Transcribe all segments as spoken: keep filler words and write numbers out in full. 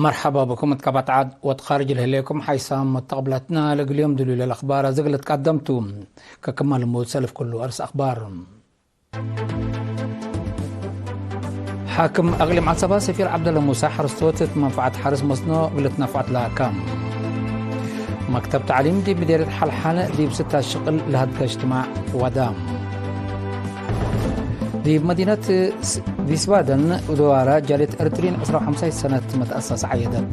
መርሐባ ብኩም እት ቀበት ዐድ ወእት ካርጅ ለህሌኩም ሓይሳም መተቅብላትና። ለእግል ዮም ድሉይ ለለአክባር አዜ እግል ልትቀደም ቱ። ከክመ ልሙድ ሰልፍ ክሉ አርስ አክባር። ሓክም አቅሊም ዐሰባ ሰፊር ዐብደለ ሙሳ ሐረስቶት እት መንፈዐት ሐርስ መስኖ እግል ልትነፍዐት ለአካም። መክተብ ተዕሊም ዲብ ምዴርየት ሐልሓል ዲብ ስታት ሽቅል ለሀድገ እጅትማዕ ወደ። ዲብ መዲነት ስ-፣ ቪስባደን ድዋረ ጃልየት ኤረትርዪን ዕስራ ወሐምሳይ ሰነት መትአሰስ ዐየደት።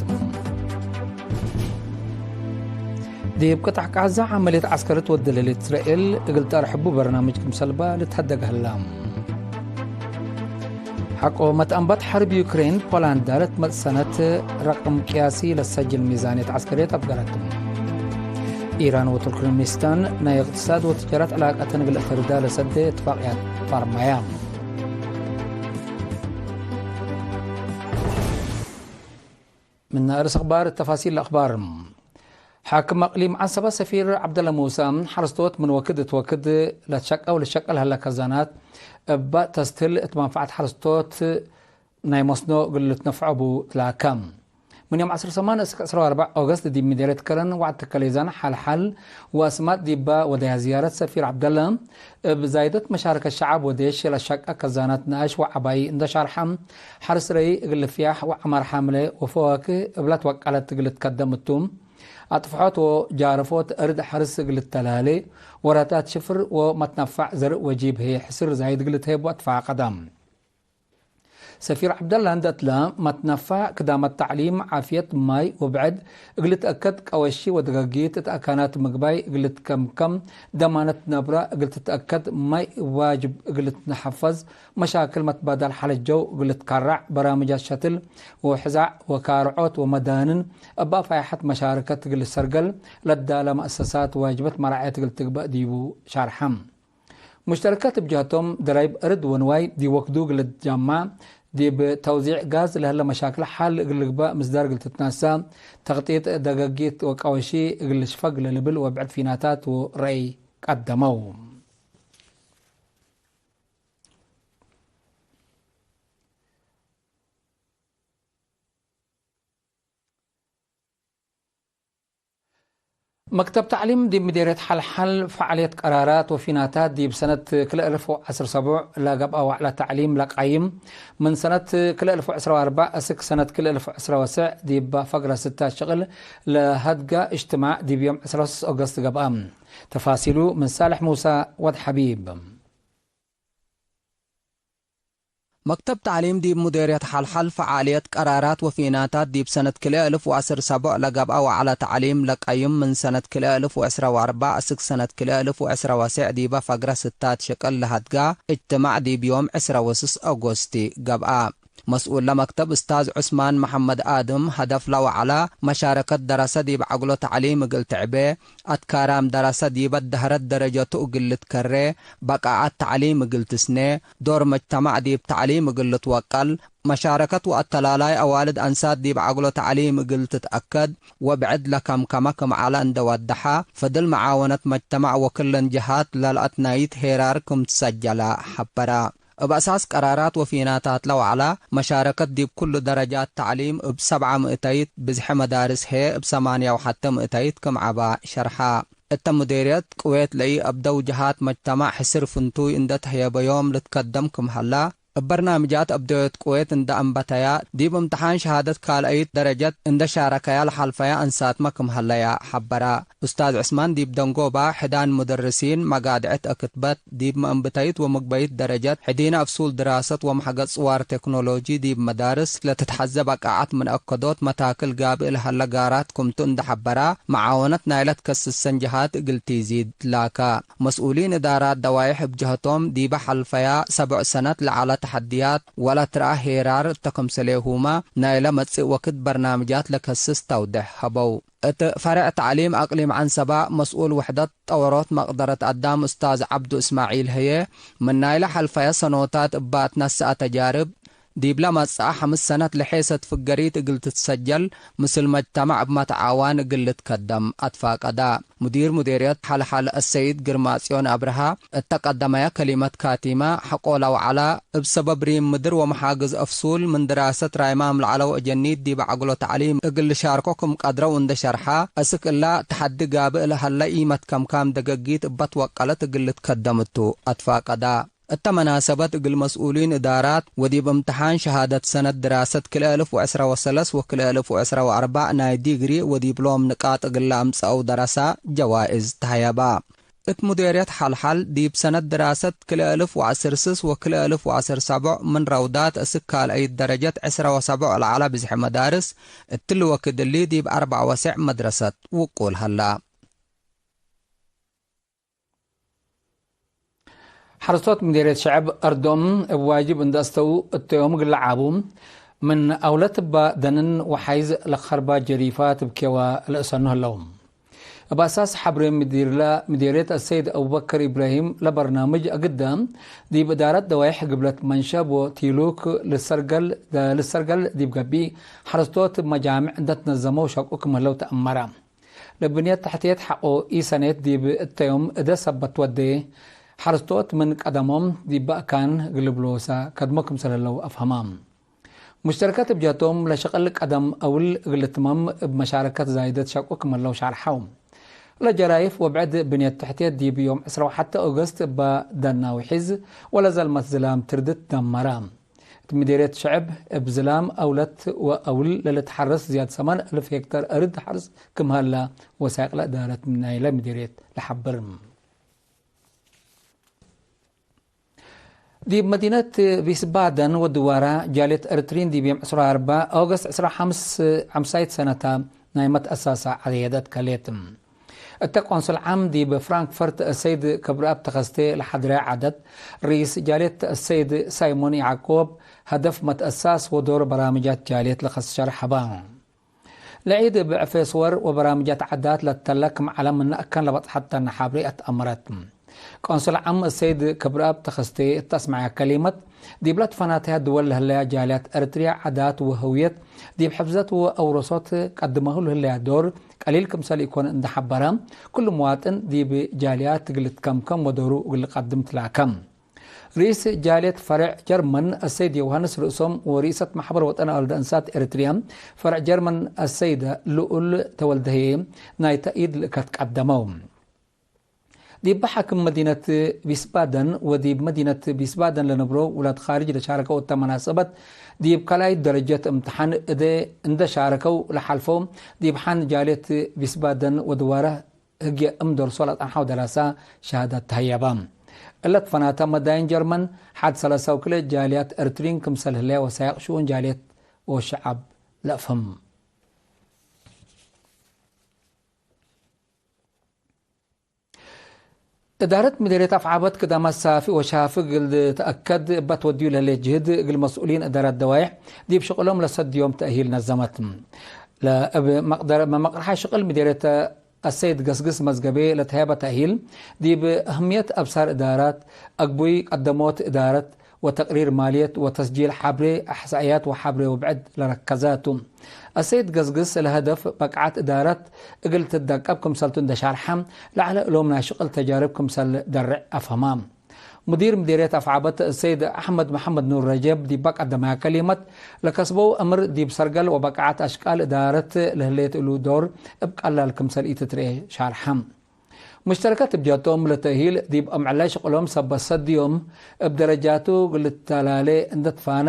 ዲብ ቅጣዕ ቃዛ ዐመልየት ዐስከርየት ወደ ለህሌት እስራኤል እግል ጠርሕቡ በርናምጅ ክምሰልባ ልትሀደግ ሀላ። ሐቆ መትአንበት ሐርብ ዩክሬን ፖላንድ ዳለት መጽእ ሰነት ረቅም ቅያሲ ለሰጅል ሚዛንየት ዐስከርየት አፍገረት። ኢራን ወቱርክመኒስታን ናይ እቅትሳድ ወትጃረት ዕላቀተን እግል እተርዳ ለሰዴ እትፋቅያት ፋርማያ። ምነ አርስ አክባር ተፋሲል ለአክባር። ሓክም አቅሊም ዐሰባ ሰፊር ዐብደለ ሙሳ፣ ሐረስቶት ምን ወክድ እት ወክድ ለትሸቀ ወልትሸቀል ሀለ ከዛናት እበ ተስትል እት መንፈዐት ሐረስቶት ናይ መስኖ እግል ልትነፍዖ ቡ ትላከ። ምን ዮም ዐስር ሰማን እስክ ዕስራ ወአርበዕ ኦገስት ዲብ ምዴርየት ከረን ወዐድ ተከሌዛን ሐልሐል ወአስማጥ ዲበ ወደያ ዝያረት ሰፊር ዐብደለ፣ እብ ዛይደት መሻረከት ሸዐብ ወዴሽ ለሸቀ ከዛናት ነአሽ ወዐባይ እንደ ሻርሐ፣ ሐርስ ረይ እግል ልፍያሕ ወዐማር ሐምለ ወፈዋክህ እብለ ትወቀለት እግል ልትከደም እቱ። አጥፍሖት ወጃረፎት እርድ ሐርስ እግል ልተላሌ፣ ወረታት ሽፍር ወመትነፋዕ ዘርእ ወጂብ ህዬ ሕስር ዛይድ እግል ልትሄቡ አትፋቀደ። ሰፊር ዐብደላ እንደ እትለ፣ መትነፋዕ፣ ክዳመት ተዕሊም፣ ዓፍየት፣ ማይ ወብዕድ እግል ልትአከድ፣ ቀወሺ ወደጋጊት እት አካናት ምግባይ እግል ልትከምከም፣ ደማነት ነብረ እግል ትትአከድ፣ ማይ ዋጅብ እግል ልትነሐፈዝ፣ መሻክል መትባዳል ሐለጀው እግል ልትከረዕ፣ በራምጃት ሸትል ወሕዛዕ ወካርዖት ወመዳንን እብ አፋይሐት መሻረከት እግል ልሰርገል ለዳለ መአሰሳት ዋጅበት መራዕየት እግል ትግበእ ዲቡ ሻርሐ። ሙሽተረከት እብ ጀሀቶም፣ ደራይብ እርድ ወንዋይ ዲብ ወክዱ እግል ልትጃመዕ፣ ዲብ ተውዚዕ ጋዝ ለህለ መሻክል ሐል እግል ልግበእ ምስዳር እግል ትትናሰእ፣ ተክጢጥ ደገጊት ወቀወሺ እግል ልሽፈግ ለልብል ወብዕድ ፊናታት ወረአይ ቀደመው። መክተብ ተዕሊም ዲብ ምዴርየት ሐልሐል ፈዓልየት ቀራራት ወፊናታት ዲብ ሰነት ክልኤ እልፍ ወዐስር ሰቡዕ ለገብአ ወዕለ ተዕሊም ለቃይም፣ ምን ሰነት ክልኤ እልፍ ወዐስር ወአርበዕ እስክ ሰነት ክልኤ እልፍ ወዐስር ወስዕ ዲብ ፈግረ ስታት ሽቅል ለሀድገ እጅትማዕ ዲብ ዮም ዐስር ወስስ ኦገስት ገብአ። ተፋሲሉ ምን ሳልሕ ሙሳ ወድ ሐቢብ። መክተብ ተዕሊም ዲብ ሙዴርየት ሐልሐል ፈዓልየት ቀራራት ወፊናታት ዲብ ሰነት ክልኤ እልፍ ወዐስር ሰቡዕ ለገብአ ወዐለ ተዕሊም ለቀይም ምን ሰነት ክልኤ እልፍ ወዐስር ወአርበዕ እስክ ሰነት ክልኤ እልፍ ወዐስር ወስዕ ዲበ ፈግረ ስታት ሽቅል ለሀድጋ እጅትማዕ ዲብ ዮም ዕስረ ወስስ ኦጎስቲ ገብአ። መስኡል ለመክተብ እስታዝ ዑስማን መሐመድ አድም፣ ሀደፍ ለወዐለ መሻረከት ደረሰ ዲብ ዐግሎ ተዕሊም እግል ትዕቤ፣ አትካራም ደረሰ ዲበ ደህረት ደረጀቱ እግል ልትከሬ፣ በቃዐት ተዕሊም እግል ትስኔ፣ ዶር መጅተማዕ ዲብ ተዕሊም እግል ልትወቀል፣ መሻረከት ወአተላላይ አዋልድ አንሳት ዲብ ዐግሎ ተዕሊም እግል ትትአከድ ወብዕድ ለከምከመ ክም ዐለ እንደ ወደሐ፣ ፍድል መዓወነት መጅተማዕ ወክለን ጀሃት ለልአትናይት ሄራር ክም ትሰጀለ ሐበረ። እብ አሳስ ቀራራት ወፊናታት ለወዐለ መሻረከት ዲብ ኩሉ ደረጃት ተዕሊም እብ ሰብዐ ምእተይት፣ ብዝሐ መዳርስ ህዬ እብ ሰማንያ ወሐተ ምእተይት ክም ዐበ ሸርሐ። እተ ሙዴርየት ቅዌት ለኢአብደው ጀሃት መጅተማዕ ሕስር ፍንቱይ እንደ ተህየበዮም ልትከደም ክም ሀላ፣ እብ በርናምጃት አብደዮት ቅዌት እንደ አንበተያ፣ ዲብ እምተሓን ሸሃደት ካልአይት ደረጀት እንደ ሻረከያ ለሐልፈያ አንሳትመ ክም ሀለያ ሐበራ። ኡስታዝ ዕስማን ዲብ ደንጎባ ሕዳን ሙደርሲን መጋድዐት አክትበት፣ ዲብ መአንብተይት ወምግበይት ደረጀት ሕዲነ አፍሱል ድራሰት ወመሐገዝ ጽዋር ቴክኖሎጂ ዲብ መዳርስ ለትትሐዘ በቃዐት ምን አከዶት መታክል ጋብእ ለሀለ ጋራት ክምቱ እንደ ሐበራ፣ መዓወነት ናይለ ትከስሰን ጀሃት እግል ቲዚድ ላካ። መስኡሊን እዳራት ደዋይሕ እብ ጀህቶም፣ ዲበ ሐልፈያ ሰብዕ ሰነት ለዐለ ተሐድያት ወለትረአ ሄራር እተ ክምሰሌሁመ፣ ናይለ መጽእ ወክድ በርናምጃት ለከስስ ተውደሕ ሀበው። እት ፈሬዕ ተዕሊም አቅሊም ዐንሰባ መስኡል ውሕደት ጠወሮት መቅደረት አዳም ኡስታዝ ዐብዱ እስማዒል ህዬ፣ ምን ናይለ ሐልፈየ ሰኖታት እበ አትነሰአ ተጃርብ፣ ዲብለ መጽአ ሐምስ ሰነት ለሔሰት ፍገሪት እግል ትትሰጀል፣ ምስል መጅተመዕ እብ መትዓዋን እግል ልትከደም አትፋቀዳ። ሙዲር ሙዴርየት ሐልሐል አሰይድ ግርማጽዮን አብርሃ እተ ቀደመየ ከሊመት ካቲመ፣ ሐቆ ለወዐለ፣ እብ ሰበብ ሪም ምድር ወመሓግዝ አፍሱል ምን ድራሰት ራይማም ለዐለው አጀኒት ዲብ ዐግሎ ተዕሊም እግል ልሻርኮ ክም ቀድረው እንደ ሸርሐ፣ አስክ እላ ተሐዲ ጋብእ ለሀለ ኢመትከምካም ደገጊት እበ ትወቀለት እግል ልትከደም ቱ አትፋቀዳ። እተ መናሰበት እግል መስኡሊን እዳራት ወዲብ እምተሓን ሸሃደት ሰነት ድራሰት ክልኤ እልፍ ወዕስራ ወሰለስ ወክልኤ እልፍ ወዕስራ ወአርበዕ ናይ ዲግሪ ወዲብሎም ንቃጥ እግል ለአምጸአው ደረሳ ጀዋእዝ ተሀየባ። እት ሙዴርየት ሐልሐል፣ ዲብ ሰነት ድራሰት ክልኤ እልፍ ወዐስር ስስ ወክልኤ እልፍ ወዐስር ሰቦዕ ምን ረውዳት እስክ ካልአይት ደረጀት ዕስራ ወሰቦዕ ለዐለ ብዝሒ መዳርስ፣ እትሊ ወክድ እሊ ዲብ አርበዕ ወሴዕ መድረሰት ውቁል ሀላ። ሐረስቶት ምዴርየት ሸዐብ አርዶም እብ ዋጅብ እንደ አስተው እተዮም እግል ለዓቡ፣ ምን አውለት እባ ደንን ወሓይዝ ለከርባ ጀሪፋት እብ ኬዋ ለእሰኑ ህለው። እብ አሳስ ሐብሬ ምዲርለ ምዴርየት አሰይድ አቡበከር ኢብራሂም ለበርናምጅ አግደ፣ ዲብ እዳረት ደዋይሕ ግብለት መንሸብ ወቲሉክ ልሰርገል፣ ልሰርገል ዲብ ገቢእ ሐረስቶት እብ መጃምዕ እንደ ትነዘመው ሸቁ ክም ህለው ተአመረ። ለብንየት ተሕትየት ሐቆ ኢሰኔት ዲብ እተዮም እደ ሰበት ወዴ፣ ሐረስቶት ምን ቀደሞም ዲብ በእካን እግል ልብሎሰ ከድሞ ክምሰል ህለው አፍሀማ። ሙሽተረከት እብ ጀህቶም ለሸቅል ቀደም አውል እግል ልትመም እብ መሻረከት ዛይደት ሸቁ ክም ህለው ሻርሐው። ለጀራይፍ ወብዕድ ብንየት ተሕትየት ዲብ ዮም ዕስራ ወሐተ ኦገስት እበ ደናዊ ሒዝ ወለዘልመት ዝላም ትርድት ደመረ። እት ምዴርየት ሸዕብ፣ እብ ዝላም አውለት ወአውል ለልትሐረስ ዝያድ ሰማን እልፍ ሄክተር አርድ ሐርስ ክም ሀላ ወሳይቅ ለእዳረት ናይለ ምዴርየት ለሐብር። ዲብ መዲነት ቪስባደን ወድዋራ፣ ጃልየት ኤረትርዪን ዲብ ዮም ዕስራ ወአርበዕ ኦገስት ዕስራ ወሐምስ ሐምሳይት ሰነታ ናይ መትአሳሳ ዐየደት ከሌት። እተ ቆንስል ዓም ዲብ ፍራንክፈርት አሰይድ ክብረአብ ተኸስቴ ለሐድረ ዐደት፣ ርኢስ ጃልየት አሰይድ ሳይሞን ያዕቆብ፣ ሀደፍ መትአሳስ ወዶር በራምጃት ጃልየት ለከስ ሸርሕ ሀባ። ለዒድ እብ ዕፌ ስወር ወበራምጃት ዐዳት ለተለ ክም ዐለ ምነ አካን ለበጽሐት ተነ ሐብሬ አትአመረት። ቆንስል ዓም አሰይድ ክብረአብ ተኸስቴ እተ አስመዐያ ከሊመት፣ ዲብለ ትፈናተያ ድወል ለህለያ ጃልያት ኤረትርያ ዐዳት ወህውየት ዲብ ሕፍዘት ወአውረሶት ቀድመሁ ለህለያ ዶር ቀሊል ክምሰል ኢኮን እንደ ሐበረ፣ ኩሉ መዋጥን ዲብ ጃልያት እግል ልትከምከም ወዶሩ እግል ልቀድም ትላከ። ርኢስ ጃልየት ፈርዕ ጀርመን አሰይድ ዮውሃንስ ርእሶም ወርኢሰት ማሕበር ወጠን አወልደ እንሳት ኤረትርያ ፈርዕ ጀርመን አሰይደ ልኡል ተወልደ ህዬ ናይ ተእይድ ልእከት ቀደመው። ዲብ ሐክም መዲነት ቪስባደን ወዲብ መዲነት ቪስባደን ለነብሮ ውላድ ካርጅ ለሻረከው እተ መናሰበት፣ ዲብ ካልኣይት ደረጀት እምትሓን እደ እንደ ሻረከው ለሓልፈው፣ ዲብ ሐን ጃልየት ቪስባደን ወድዋረ ህግየ እም ደርሶ ለአጠንሐው ደራሳ ሸሃደት ተሀየበ። እለ ትፈናተ መዳይን ጀርመን ሐድ ሰለሳው ክልኤ ጃልያት ኤረትርዪን ክምሰል ህለየ ወሳይቅ ሽኡን ጃልየት ወሸዐብ ለአፍህም። እዳረት ምዴርየት አፍዓበት ክዳማት ሳፊ ወሻፊ እግል ተአከድ እበ ትወድዩ ለህሌት ጅህድ፣ እግል መስኡሊን እዳረት ደዋይሕ ዲብ ሽቅሎም ለሰድዮም ተእሂል ነዘመት። ለእብ መቅደር መመቅርሓ ሽቅል ምዴርየት አሰይድ ገስግስ መዝገቤ ለተሀበ ተእሂል፣ ዲብ አህምየት አብሳር እዳራት፣ አግቡይ ቀደሞት እዳረት፣ ወተቅሪር ማልየት ወተስጂል ሐብሬ፣ አሕሳእያት ወሐብሬ ወብዕድ ለረከዘ ቱ። አሰይድ ገስግስ ለሀደፍ በቅዓት እዳረት እግል ትደቀብ ክምሰልቱ እንደ ሻርሐ፣ ለዐለ እሎም ናይ ሽቅል ተጃርብ ክምሰል ደርዕ አፍሀማ። ሙዲር ምዴርየት አፍዓበት አሰይድ አሕመድ መሐመድ ኑር ረጀብ ዲባ ቀደመያ ከሊመት፣ ለከስበው አምር ዲብ ሰርገል ወበቅዓት አሽቃል እዳረት ለህሌት እሉ ዶር እብ ቀላል ክምሰል ኢትትርኤ ሻርሐ። ሙሽተረከት እብ ጀህቶም ለተእሂል ዲብ አምዕላይ ሽቅሎም ሰበት ሰድዮም እብ ደረጃቱ እግል ልተላሌ እንደ ትፋና፣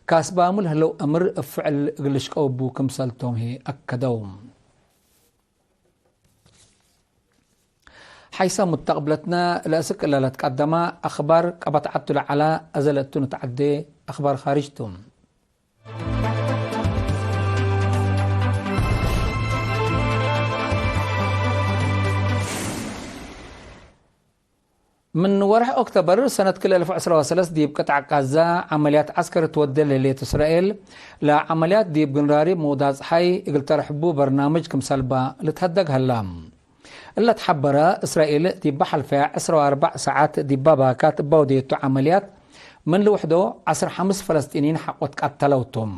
ካስባሙ ለህለው አምር እብ ፍዕል እግል ልሽቀው እቡ ክምሰልቶም ህይ አከደው። ሐይሰ ሙተቅብለትነ ለእስክ እለ ለትቀደመ አክባር ቀበት ዐቱ ለዐለ፣ አዘ ለእቱ ንትዐዴ አክባር ካርጅ ቱ። ምን ወርሕ ኦክቶበር ሰነት ክልኤ እልፍ ዕስራ ወሰለስ ዲብ ቅጥዕ ቃዛ ዐመልያት ዐስከሪ ትወዴ ለህሌት እስራኤል፣ ለዐመልያት ዲብ ግንራሪ ምውዳጽ ሐይ እግል ተርሕቡ በርናምጅ ክምሰልባ ልትሀደግ ሀላ። እለ ተሐበረ፣ እስራኤል ዲበ ሐልፈያ ዕስራ ወአርበዕ ሰዓት ዲበ ባካት እበ ወዴቱ ዐመልያት ምን ልውሕዶ ዐስር ሐምስ ፈለስጢንይን ሐቆ ትቀተለው ቶም።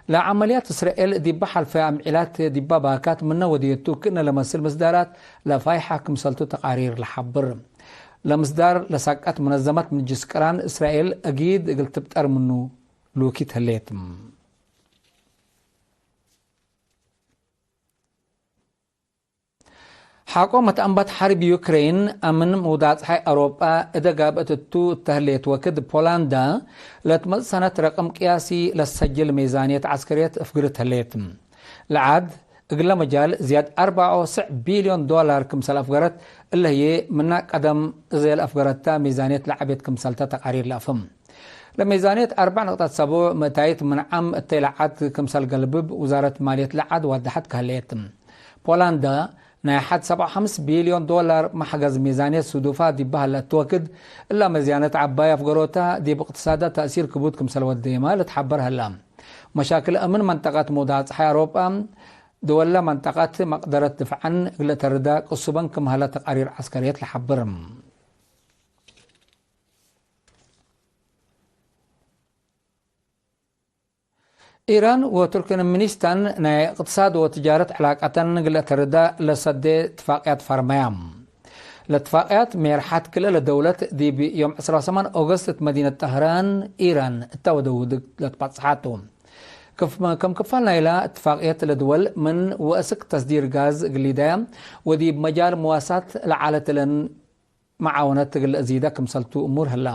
ለዐመልያት እስራኤል ዲበ ሐልፈ አምዒላት ዲበ ባካት ምነ ወድየቱ ክእነ ለመስል ምስዳራት ለፋይሐ ክምሰልቱ ተቃሪር ለሐብር። ለምስዳር ለሳቀት መነዘመት ምንጅስ ቅራን እስራኤል እጊድ እግል ትብጠር ምኑ ሉኪት ህሌት። ሐቆ መትአንበት ሐርብ ዩክሬን አምን ምውዳጽሐይ አውሮጳ እደ ጋብአት እቱ እተ ህሌት ወክድ፣ ፖላንዳ ለትመጽእ ሰነት ረቅም ቅያሲ ለሰጅል ሜዛንየት ዐስከርየት እፍግርት ህሌት። ለዐድ እግለ መጃል ዝያድ አርበዕ ወስዕ ቢልዮን ዶላር ክምሰል አፍገረት፣ እለ ህዬ ምና ቀደም እዜ ለአፍገረተ ሜዛንየት ለዐቤት ክምሰልተ ተቃሪር ለአፍህም። ለሜዛንየት አርበዕ ነቅጠት ሰቡዕ ምእታይት ምን ዓም እተይ ለዐድ ክምሰል ገልብብ ውዛረት ማልየት ለዐድ ዋደሐት ከህሌት። ፖላንዳ ናይ ሐድ ሰብዓ ወሐምስ ቢልዮን ዶላር መሕገዝ ሜዛንየት ሱዱፋ ዲበ ሀለ እት ወክድ፣ እላ መዝያነት ዐባይ አፍገሮታ ዲብ እቅትሳዳ ተእሲር ክቡድ ክምሰል ወደየማ ልትሐበር ሀላ። መሻክል አምን መንጠቀት ሙዳጽሐይ አውሮጳ፣ ድወለ መንጠቀት መቅደረት ድፍዐን እግለ ተርዳ ቅሱበን ክም ሀለ ተቃሪር ዐስከርየት ለሐብር። ኢራን ወቱርክመኒስታን ናይ እቅትሳድ ወትጃረት ዕላቀተን እግል ለተርዳ ለሰዴ እትፋቅያት ፈርመያ። ለእትፋቅያት ሜርሐት ክልኤ ለደውለት ዲብ ዮም ዕስራ ወሰማን ኦገስት እት መዲነት ጠህራን ኢራን እተ ወደውድግ ለትበጽሐቱ። ክፍ-፣ ከም ክፋል ናይላ እትፋቅየት ለድወል ምን ወእስክ ተስዲር ጋዝ እግል ሊዳያ ወዲብ መጃል መዋሳት ለዓለት እለን መዓወነት እግል ለአዚደ ክምሰልቱ እሙር ህላ።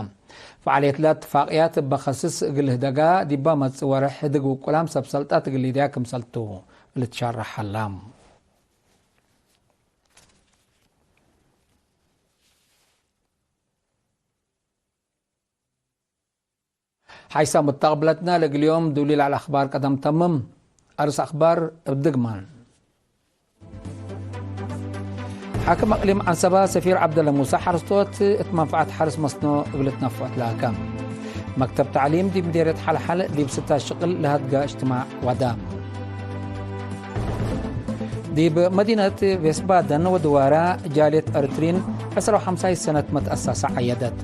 ፈዓልየትለ እትፋቅያት እበ ከስስ እግል ህደጋ፣ ዲበ መጽእ ወርሕ ህድግ ውቁላም ሰብ ሰልጣት እግል ሊድያ ክምሰልቱ ልትሸረሕ ሀላ። ሐይሰ ሙተቅብለትነ ለእግል ዮም ዱሊ ለዐለ አኽባር ቀደም ተምም። አርስ አኽባር እብ ድግማን። ሓክም አቅሊም ዐንሰበ ሰፊር ዐብደለ ሙሰ ሐርስቶት እት መንፈዐት ሐርስ መስኖ እግል ትነፍዖ ትላከ። መክተብ ተዕሊም ዲብ ምዴርየት ሐልሐል ዲብ ስተ ሽቅል ለሀድገ እጅትማዕ ወደ። ዲብ መዲነት ቬስባደን ወድዋራ ጃልየት ኤረትርዪን ዕስራ ወሐምሳይ ሰነት መትአሰሰ ዐየደት።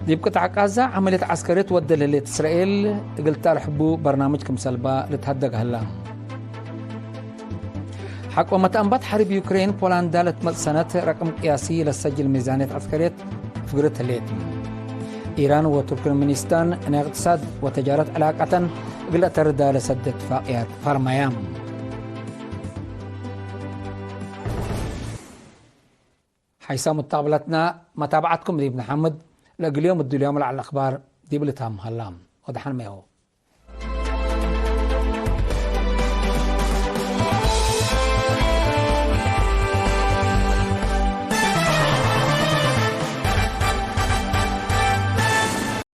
ዲብ ቅጣዕ ቃዛ ዐመልየት ዐስከርየት ወደ ለህሌት እስራኤል እግል ተአርሕቡ በርናምጅ ክምሰልባ ልትሀደግ ሀላ። ሐቆ መትአንባት ሐርብ ዩክሬን ፖላንዳ ለትመጽእ ሰነት ረቅም ቅያሲ ለሰጅል ሚዛንየት ዐስከርየት ፍግርት ህሌት። ኢራን ወቱርክመኒስታን ናይ እቅትሳድ ወተጃረት ዕላቀተን እግል አተርዳ ለሰዴ እትፋቅያት ፈርመያ። ሐይሰ ሙተቅብለትና መታብዐትኩም ዲብ ነሐምድ። ለእግል ዮም እዱልዮም ለዐለ አኽባር ዲብ ልታም ሀላ። ወደሐን ሜሁ።